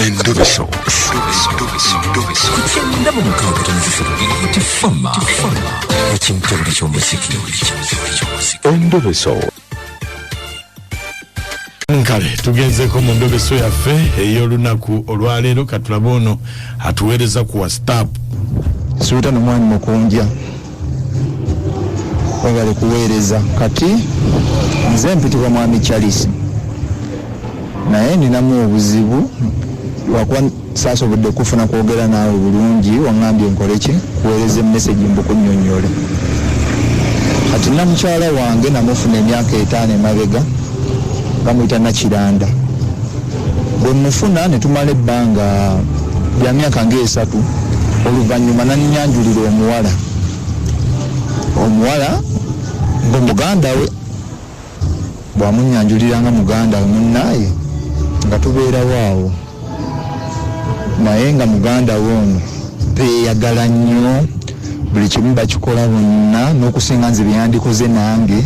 Endobeso. Ku kyenda mu mukaaga tono 3 Tifama ekimtebuli ky'omuziki. Endobeso. Nkale tugenzeko mu ndobeso yaffe ey'olunaku olwaleero, katulabe ono atuweereza ku WhatsApp. Sultan omwami Mukunja, webale kuweereza. Kati nze mpitibwa mwami Charles, naye ninamu obuzibu lwakuba saasobodde kufuna kwogera naawe bulungi. Waŋŋambye nkole ki? Kuweereza emesegi mbukunnyonnyole. Kati namukyala wange namufuna emyaka 5 emabega, bamuyita Nakiranda. Bwe mufuna ne tumala ebbanga lya myaka ng'esatu, oluvannyuma nannyanjulira omuwala. Omuwala nga muganda we, bw'amunnyanjulira nga muganda we munnaaye, nga tubeerawo awo, naye nga muganda we ono beeyagala nnyo, buli kimu bakikola bonna, n'okusinga nze bye yandikoze nange.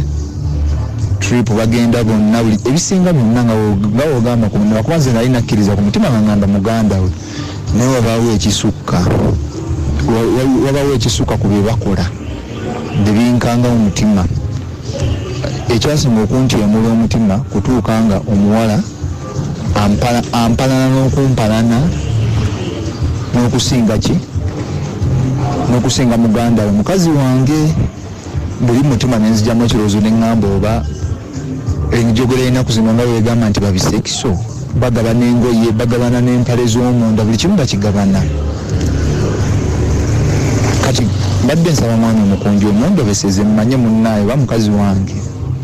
Trip bagenda bonna, buli ebisinga byonna nga wogamba ku munne, kuba nze nali nakkiriza ku mutima nga ngamba muganda we, naye wabaawo ekisukka, wabaawo ekisukka ku bye bakola ne binkanga omutima. Ekyasinga okuntyemula omutima kutuuka nga omuwala ampalana n'okumpalana n'okusinga ki, n'okusinga muganda we mukazi wange. Buli mutima nenzigyamu ekirowoozo ne ŋŋamba, oba enjogera y'ennaku zino nga bwegamba nti babisekiso, bagabana engoye, bagabana n'empale z'omunda, buli kimu bakigabana. Kati mbadde nsaba mwami Omukunji omundobeseze mmanye munnaaye oba mukazi wange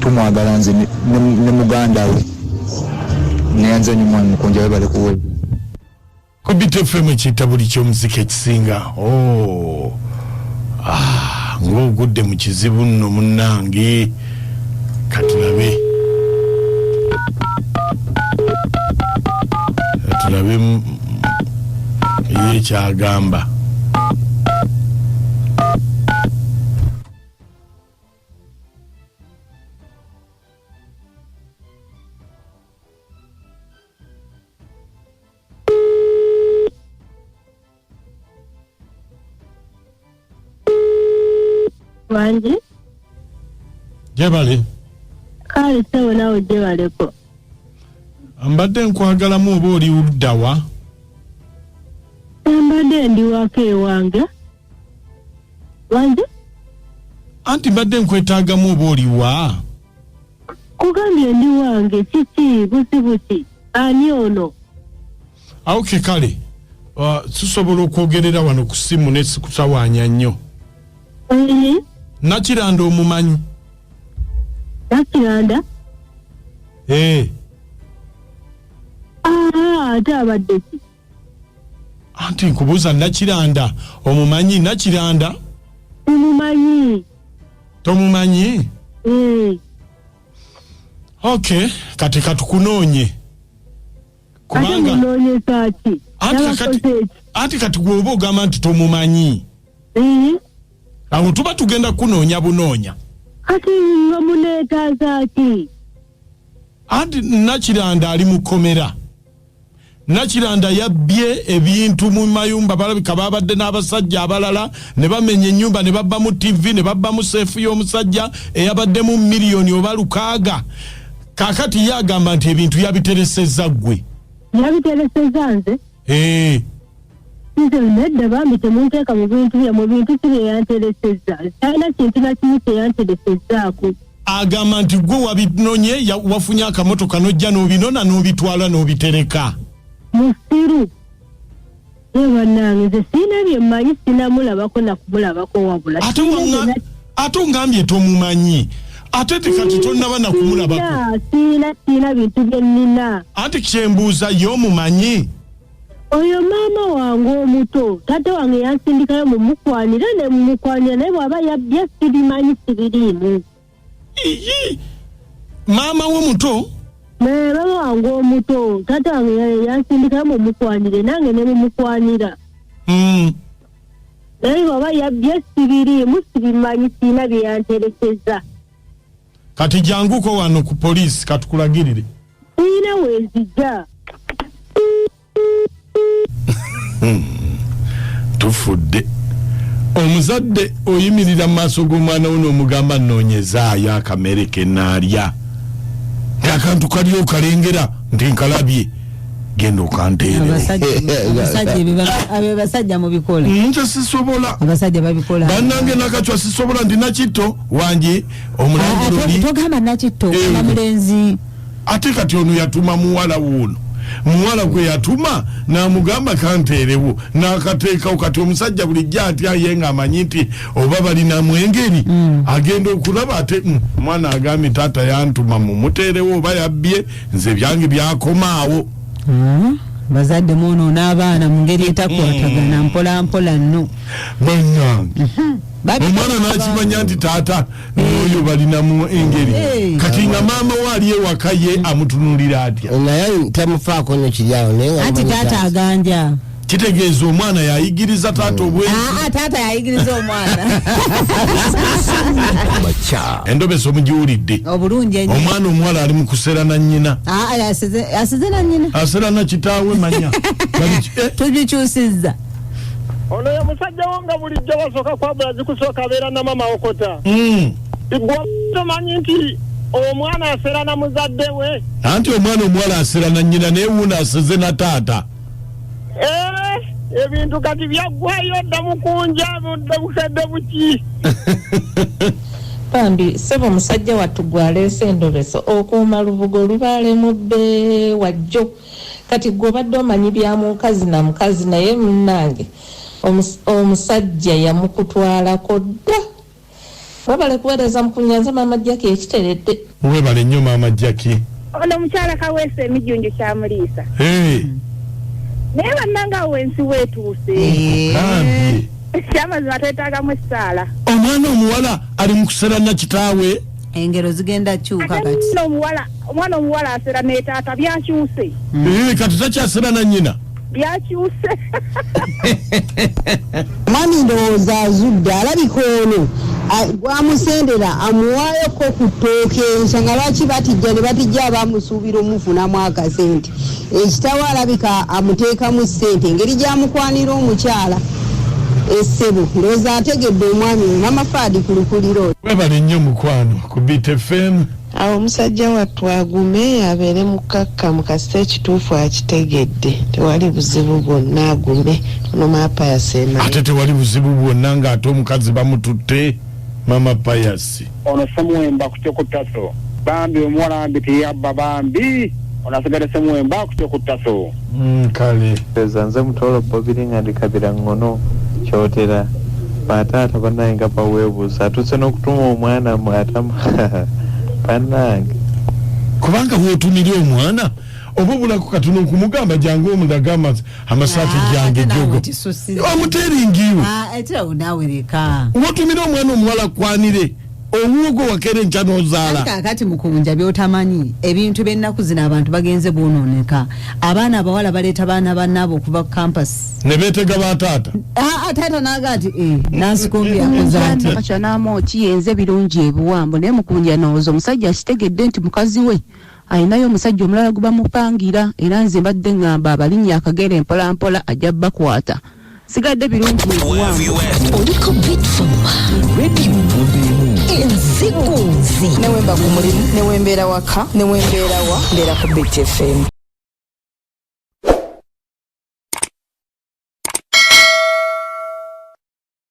tumwagala nze ne muganda we. Neyanza nnyo mwami Mukunji, webale kuweereza. Ku BTFM ekiyita buli ky'omuziki ekisinga. Oh. Ah, ng'ogudde mu kizibu nno munnange, katulabe katulabe ye kyagamba. Wangi. Gyebale. Kale ssebo, naawe gyebaleko. Mbadde nkwagalamu, oba oli luddawa? Mbadde ndi waka ewange, wangi. Anti mbadde nkwetaagamu, oba oliwa? Kugambye ndi wange. Kiki, buzibu ki? Ani ono? Okay, kale tusobola okwogerera wano ku ssimu ne sikutawaanya nnyo. Nakiranda omumanyi? Nakiranda? Ee. Aa, ate abadde ki? Anti nkubuuza, Nakiranda omumanyi? Nakiranda. Simumanyi. Tomumanyi? Eh. Okay, kati katukunoonye. Ate Kubanga munoonyesa ki? Anti kakati Yabakoze ki? Anti kati gwe oba ogamba nti tomumanyi, awo tuba tugenda kunoonya bunoonya. Kati nga muneetaaza ki? Anti Nakiranda ali mu kkomera. Nakiranda yabbye ebintu mu mayumba, balabika babadde n'abasajja abalala ne bamenya ennyumba ne babbamu TV ne babbamu seefu y'omusajja eyabaddemu miliyoni oba 600. Kaakati ye agamba nti ebintu yabiteresezza ggwe. Yabitereseza nze? Ee. Nze nedda bambi, temunteeka mu bintu byammwe. Bintu si bye yanteresezza, talina kintu na kimu kye yanteresezzaako. Agamba nti gwe wabinonye, wafunye akamotoka n'ojja n'obinona n'obitwala n'obitereka. Musiru ye bannange, nze siina bye mmanyi, sinamulabako nakumulabako wabula. Ate Siina bye ate ongambye tomumanyi, ate tekati tonnaba nakumulabako. Siina bintu bye nnina. Anti kyembuuza, ye omumanyi? Oyo maama wange omuto, taata wange yansindikayo mumukwanira ne mumukwanira, naye bw'aba yabbye sibimanyi, sibiriimu. Iyi, maama wo muto? Naye maama wange omuto, taata wange yansindikayo mumukwanire, nange ne mumukwanira. Naye bw'aba yabbye sibiriimu, sibimanyi, siina bye yantereseza. Kati janguko wano ku poliisi katukulagirire. Siina weenzija. Tufudde. Omuzadde oyimirira mu maaso g'omwana wo n'omugamba, nnoonyezaayo akamere ke naalya, akantu kali okalengera nti nkalabye, genda okanteerewo. Abasajja, abasajja mubikola. Nze sisobola. Abasajja babikola. Bannange, Nakacwa, sisobola. Ndi nakitto wange omulangira oli. Togamba nakitto. Eh. Mulenzi. Ate kati ono yatuma muwala wuuno, muwala gwe yatuma n'amugamba kanteerewo, n'akateekawo. Kati omusajja bulijjo atya ye ng'amanyi nti oba balinamu engeri, agenda okulaba ate omwana agambye taata yantuma mumuteerewo, oba yabbye, nze byange byakomaawo. Bazadde mwonoona abaana mu ngeri etakwatagana, mpola mpola nno. Bannange, Babikola. omwana n'akimanya nti taata n'oyo balinamu engeri. Kati nga maama we ali ewaka ye amutunulira atya? Naye tamufaako nnyo kiri awo, naye nga Anti mumanyi. taata aganja. Kitegeeza omwana yayigiriza taata obwenzi. Aa, taata yayigiriza omwana. Makya. Endobeso mugiwulidde? Obulungi ennyo. Omwana omuwala ali mu kusera na nnyina. Aa, asize na nnyina. Asera na kitaawe, manya. Tubikyusizza. Ono ye musajja wo nga bulijjo basooka kwabula zikusooka abeera na mama okota. Gwe tomanyi nti omwana asera na muzadde we? Anti omwana omuwala asera na nnyina, naye wuuno aseze na taata. Eh, ebintu kati byaggwayo dda, mukunja budde bukedde buki. Bambi ssebo, musajja wattu gwaleese endobeso, okuuma lubugo lubaale mubbe wajjo. Kati gwe obadde omanyi bya mukazi na mukazi, naye munnange omusajja yamukutwalako dda. Webale kuweereza mukunyanza, maama Jaki ekiteredde. Webale nnyo, maama Jaki. Ono omukyala Kaweesa emijunju kyamuliisa. Hey, naye bannange, awo ensi weetuuse. Gambye. Kyamazima twetaagamu essaala. Omwana omuwala ali mu kusera na kitaawe. Engero zigenda kyuka. Ate Kati nno omuwala, omwana omuwala asera ne taata, byakyuse. Eh, kati takyasera na nnyina. Byakyuse. Mwami ndowooza azudde alabika ono gwamusendera amuwaayoko ku ttooke. Ensonga lwaki batijja ne batijja abamusuubira omufunamu akasente, ekitawo alabika amuteekamu ssente engeri gyamukwanira omukyala. Essebo ndowooza ategedde omwami we. Mama Faadi ku Lukuliro. Webale nnyo mukwano ku Beat FM. Awo omusajja wattu agume, abeere mukkakkamu, kasita ekituufu akitegedde, tewali buzibu bwonna, agume. Ono maapa yaseema. Ate tewali buzibu bwonna ng'ate omukazi bamututte, mama Payasi. Ono Semuwemba ku kyokuttaso, bambi omuwala bambi teyabba, bambi ono asigale Semuwemba ku kyokuttaso. Kale. Eza nze mutolo Bobiri nga ndi Kabira ŋŋono Kyotera. Bataata bannange nga baweebuusa, atuuse n'okutuma omwana mu atamu, bannange. Kubanga bw'otumira omwana oba obulako katono okumugamba jangu omulaga amasaati gyange jogo omuteeringiwe. Eterawo naawe leka. Wotumira omwana omuwala kwanire owuwo wakera enkya n'ozaala. Kakati mukunja, byotamanyi, ebintu by'ennaku zino abantu bagenze bonooneka. Abaana abawala baleeta baana bannaabo okuva ku campus. Ne beetega bataata. Aa, taata naga ati eh, nansikumbi akoze ati. Nakacwa yenze birungi ebuwambo, naye mukunja ndowooza omusajja akitegedde nti mukazi we ayinayo omusajja omulala gwe bamupangira, era nze mbadde ŋŋamba abalinnya akagere mpolampola ajja bakwata. Sigadde birungi ebuwambo. Oliko Bitfom Radio Mumbimu enzigunzi. Newemba ku mulimu, newembeera waka, newembeera wa mbeera ku Beat FM.